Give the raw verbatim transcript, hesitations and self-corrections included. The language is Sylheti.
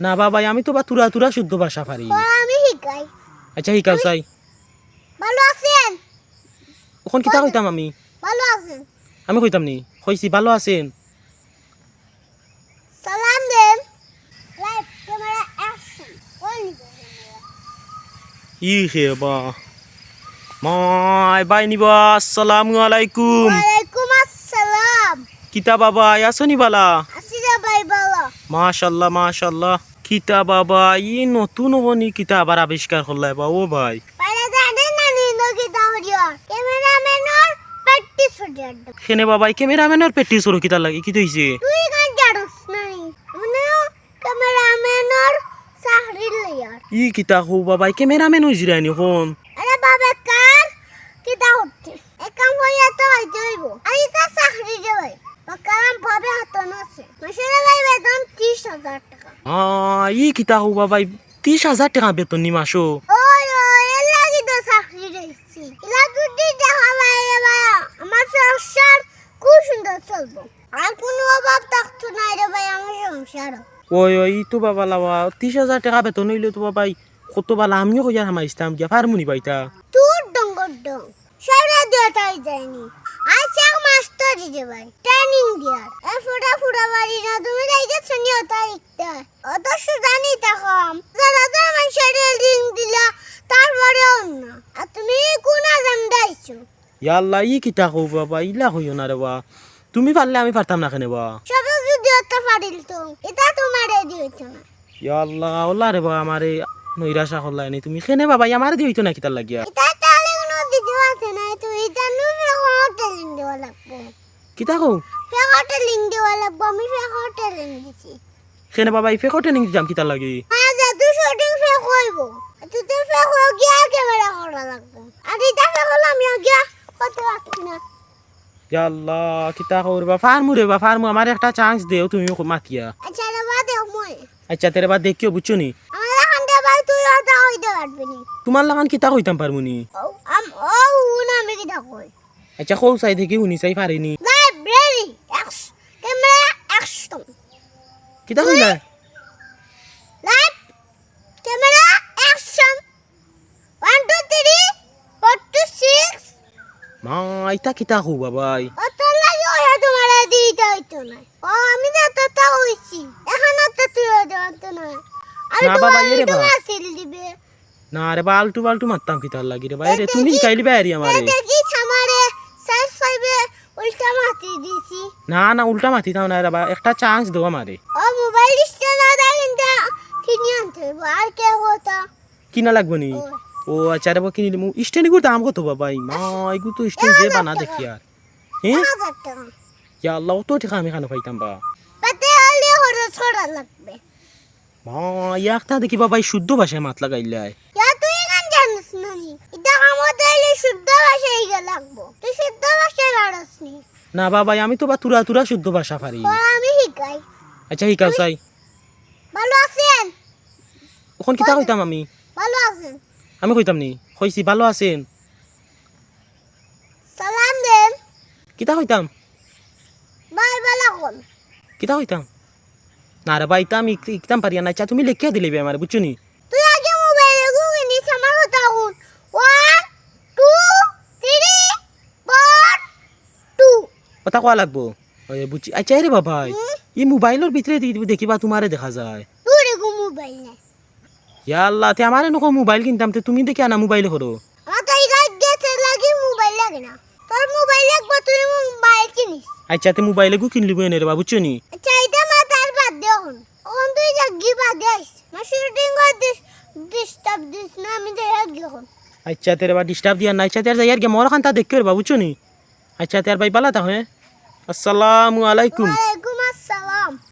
না বাবাই, আমি তো বা থুড়া থুড়া শুদ্ধ ভাষা পারি। ও, আমি শিকাই। আচ্ছা, শিকাও চাই। ভালো আছেন? অখন কিতা কইতাম আমি? ভালো আছেন? আমি কইতাম নি? কইছি, ভালো আছেন? সালাম দেন। Live camera action. ই হে বা। মাই বাই নি বা, আসসালামু আলাইকুম। ওয়ালাইকুম আসসালাম। কিতা বাবাই, আছো নি বালা? আছি রে ভাই, ভালা। মাশাআল্লাহ, মাশাআল্লাহ। কিতা বাবাই, ই নতুন অখনি কিতা আবার আবিষ্কার করলায় বা, ও ভাই? বাইরে জানেন না নি, ইনো কিতা করিয়ার? Cameraman-অর practice করিয়ার। কেনে বাবাই, cameraman-অর practice করো কিতার লাগি? কিতা অইছে? তুই গান জানোস নাই? মানে cameraman-অর চাকরি লইয়ার। ই কিতা কও বাবাই, cameraman অইজিরায় নি অখন? আরে বাবা, কার কিতা করতে? এক কাম করিয়া তো অইতে অইবো। আর ইতা চাকরি রে ভাই। বাকারাম ভাবে হাতন আছে। মাসে রে ভাই বেতন ত্রিশ হাজার টেকা। আ, ই কিতা কও বাবাই, ত্রিশ হাজার টেকা বেতন নি মাসো? ওই, ওই, এর লাগি তো চাকরি রইছি। ইলা যদি দেখা যায় রে ভাই, আমার সংসার খুব সুন্দর চলবো। আর কুনু অভাব থাকতো নায় রে ভাই আমার সংসারো। ওই, ওই, ই তো বাবা লাওয়া, ত্রিশ হাজার টেকা বেতন অইলে তো বাবাই, কত বালা, আমিও কইয়ার হামাইতাম গিয়া, পারমু নি বা ইতা? তোর ডঙ্গর ডং। সারা দিয়া তাই যায়নি। আজ এক মাস তো দিতে ভাই। Training দিয়ার। এ ফোটা ফুটা বাড়ি না, তুমি যাই গেছো নি ওটা ইকতা। অত সুদানি তা কম। যারা যারা মানুষের ring দিলা, তারপরেও না। আর তুমি কোন আজান দিছো? ইয়া আল্লাহ, ই কিতা কও বাবা, ইলা কইও না রে বা। তুমি পারলে আমি পারতাম না কেনে বা? সবে যদি অত পারিল তো, ইতা তোমারে দি অইতো না। ইয়া আল্লাহ, ওলা রে বা, আমারে নৈরাশা করলায় নি তুমি। কেনে বাবা, আমারে দি অইতো না কিতার লাগিয়া? ইতা তাহলে কোনো দিতে পারছে না, তো ইতা নু ফেকো training দেওয়া লাগবো। কিতা কও? ফেকো training দেওয়া লাগবো, আমি ফেকো training দিছি। কেনে বাবা, ই ফেকো training দিতাম কিতার লাগি? হ্যাঁ, যে তুই shooting ফেকো অইবো, তুই তো ফেকো গিয়া camera করা লাগবো। আর ইতা ফেকো আমি গিয়া করতে পারছি না। ইয়া আল্লাহ, কিতা কও রে বা, পারমু রে বা, পারমু, আমারে একটা chance দেও তুমি মাতিয়া। আচ্ছা রে বা, দেও মই। আচ্ছা, তে রে বা দেখিও, বুঝছো নি? আমার লাখান রে বা, তুই অতা কইতে পারবি নি। তোমার লাখান কিতা কইতাম পারমু নি? ও, আম, ও, হুন আমি কিতা কই। আচ্ছা, কও চাই দেখি, হুনি চাই পারি নি। Live ready, action, camera action. কিতা কইলা? Live, camera action. One, two, three, four, two, six. মা, ইতা কিতা কও বাবাই? অত লাগি ওরা তোমারে দিতে অইতো না। ও, আমি যে অতটা কইছি, এখন তো তুই অইতে পারতো না। আমি না বাবা, তোমার এ রে একটু বা। মাছিল দিবে। না রে বা, আলটু ফালটু মারতাম কিতার লাগি রে বা? এ রে, তুমি দেখি, শিখাইলি বা এরি আমারে। এ দেখি, আমারে সাইজ ফাইভে উল্টা মাতি দিছি। না, না, উল্টা মাতিতাম না রে বা, একটা chance দেও আমারে। ও, mobile stand না দেয় কিন্তু কিনি আনতে অইবো, আর কে হতা? কিনা লাগবো নি? ও। ও, আচ্ছা রে বা, কিনি দিমু। Stand এগুর দাম কত বাবা? ই মা, এগু তো stand যে বানা দেখি আর। হ্যাঁ? এক হাজার টেকা। ইয়া আল্লাহ, অত টেকা আমি কানো পাইতাম বা? পাতে হলে খরচ করা লাগবে। মা, ইয়া একটা দেখি বাবা, ই শুদ্ধ ভাষায় মাত লাগাইলায়। ইয়া তুই গান জানিস না নি? ইতা কামত আইলে শুদ্ধ ভাষায় ইগা লাগবো। তুই শুদ্ধ ভাষায় পারস নি? না বাবা, আমি তো বা তুরা তুরা শুদ্ধ ভাষা পারি। ও, আমি শিখাই। আচ্ছা, শিখাও চাই। ভালো আছেন? অখন কিতা কইতাম আমি? ভালো আছেন? আমি কইতাম নি? কইছি, ভালো আছেন? সালাম দেন। কিতা কইতাম? বাই বালা কোন? কিতা কইতাম? না রে বা, ইতা আমি ইক-, ইকতাম পারিয়ার না। আচ্ছা, তুমি লেখিয়া দিলে বে আমারে, বুঝছো নি? তুই আগে মোবাইল এগু কিনিস, আমার কথা হুন। One, two, three, four, two. ওটা কওয়া লাগবো। ওই বুঝছি। আচ্ছা, এ রে বাবা, হুম? ই মোবাইলর ভিতরে দি-, দেখিবা তোমারে দেখা যায়। তোর এগু মোবাইল নাই। ইয়া আল্লাহ, তে আমারে নকো মোবাইল কিনতাম, তে তুমি দেখি আনা মোবাইল করো। আমার তো এই গাছ গেছে লাগি মোবাইল লাগে না। তোর মোবাইল লাগবো, তুই মোবাইল কিনিস। আচ্ছা, তে মোবাইল এগু কিনলিবো এনে রে বা, বুঝছো নি? আচ্ছা, এটা মাতার বাদ দে এখন। এখন তুই যাগি বাদে আইস। মা শুটিং কর দিস, disturb দিস না, আমি যাই আগে এখন। আচ্ছা, তে রে বা disturb দিয়ার না। আচ্ছা, তে আর যাই আর কি, মোর খান্তা দেখি রে বা, বুঝছো নি? আচ্ছা, তে আর ভাই বালা থাকো, হ্যাঁ? আসসালামু আলাইকুম।